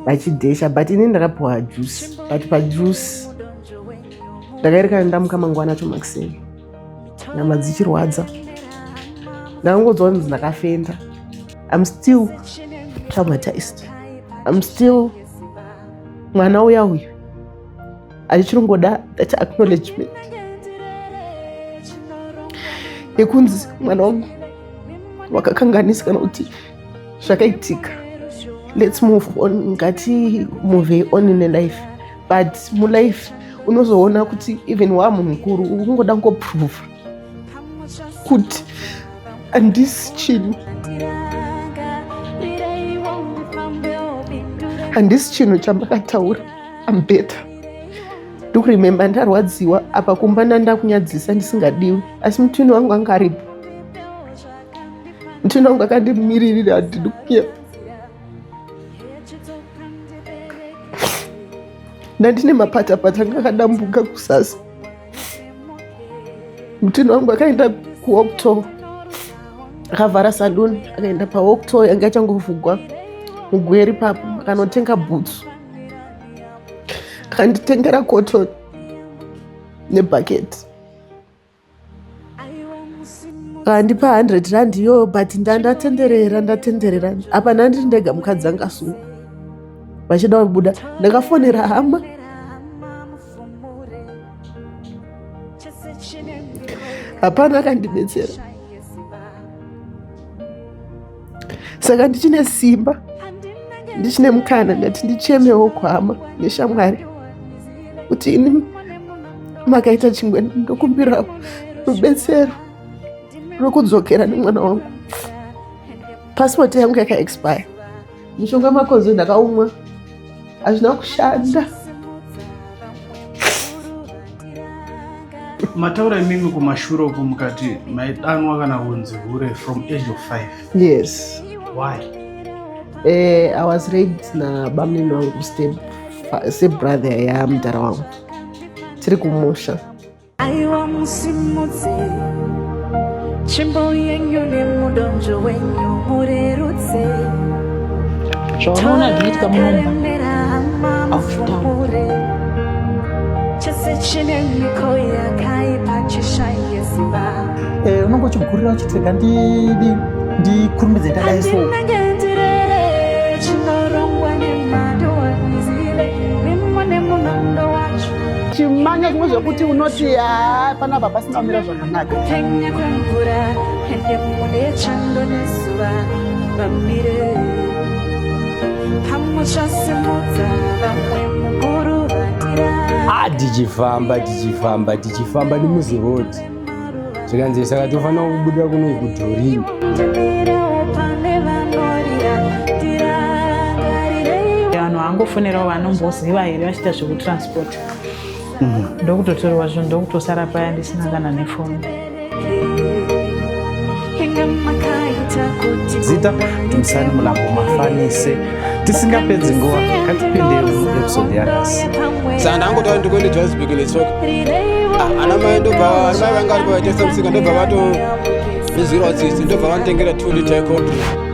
Vachidhesha, but ini ndakapiwa juice, but pajuice ndakaerekana ndamuka mangwana acho makuseni, nyama dzichirwadza. Ndakangodzwa kunzi ndakafenda. I'm still traumatized. I'm still mwana uya uyu achichirongoda that acknowledgement yekunzi mwana wangu wakakanganisa kana kuti zvakaitika, let's move on, ngati move on nelife. But mulife unozoona kuti even waa munhu mukuru ukungoda kungoprova kuti handisi chinhu, handisi chinhu chamakataura. I'm better. Ndikurememba ndarwadziwa apa kumba, ndandakunyadzisa, ndisingadiwi, asi mutwini wangu anga aripo. Mutwini wangu akandimiririra. Handidi kuyepa, ndandine mapatapata anga akadambuka kusasa. Mutwini wangu akaenda kuOcto, akavhara salon, akaenda paOcto yanga achangovhugwa mugweri papo, akanotenga bhutsu, akanditengera cotton nebhaketi, akandipa 100 rand iyoyo. But ndandatenderera, ndatenderera apa, ndandiri ndega, mukadzi anga asungwa vachida kubuda. Ndakafonera hama, hapana akandibetsera. Saka ndichine simba, ndichine mukana, ndati ndichemewo kuhama neshamwari kuti ini makaita chingwe, ndokumbirawo rubetsero rwekudzokera nemwana wangu. Pasipoti yangu yakaexpire. Mushonga makonzo ndakaumwa, hazvina kushanda. Mataura imimi kumashure uku mukati maidanwa kana kunzi hure from age of 5. Yes. Why? I was raped nabamnini wangu, step brother yamudhara wangu, tiri kumusha. Aiwa, musimudze tsvimbo yenyu nemudonzvo wenyu, murerutse. Zvaunoona zvinoitika munomba Karemera hauzvitauri. Chese chine miko yakaipa chishaye simba. Unonge uchigurira uchiti rega ndidi ndikurumbidze ndadai so. Handinenge ndirere chinorongwa nemhando, handizive mimo nemunondo wacho. Chimanya zvimwe zvekuti unoti ha, panapa pasina kumira zvakanaka. Kupenya kwemvura ende mune chando nezuva vamire pamwe chasimudza vamwe mukuru vandira. Ah, tichifamba, tichifamba, tichifamba nemuzirodhi, zvikanzi saka tofanira kubuda kuno kudhorini. Ndimirewo pane vanorira, ndirangarireiwo. Vanhu vangofonerawo vanomboziva here vachiita zvekutransport, ndokutotorwa zvinhu, ndokutosara paya ndisina kana nefoni. Inga makaita kuti Zita Dumisani Mulambo Mafanise. Tisingapedzi nguva, ngatipinde muepisode yanhasi. Saka ndangotaura ndikuende Johannesburg netsoka. Ah, ana mai ndobva, ana mai vanga varipo vaitengesa musika, ndobva vatondizwirawo tsitsi, ndobva vanditengera 2 liter yecold drink.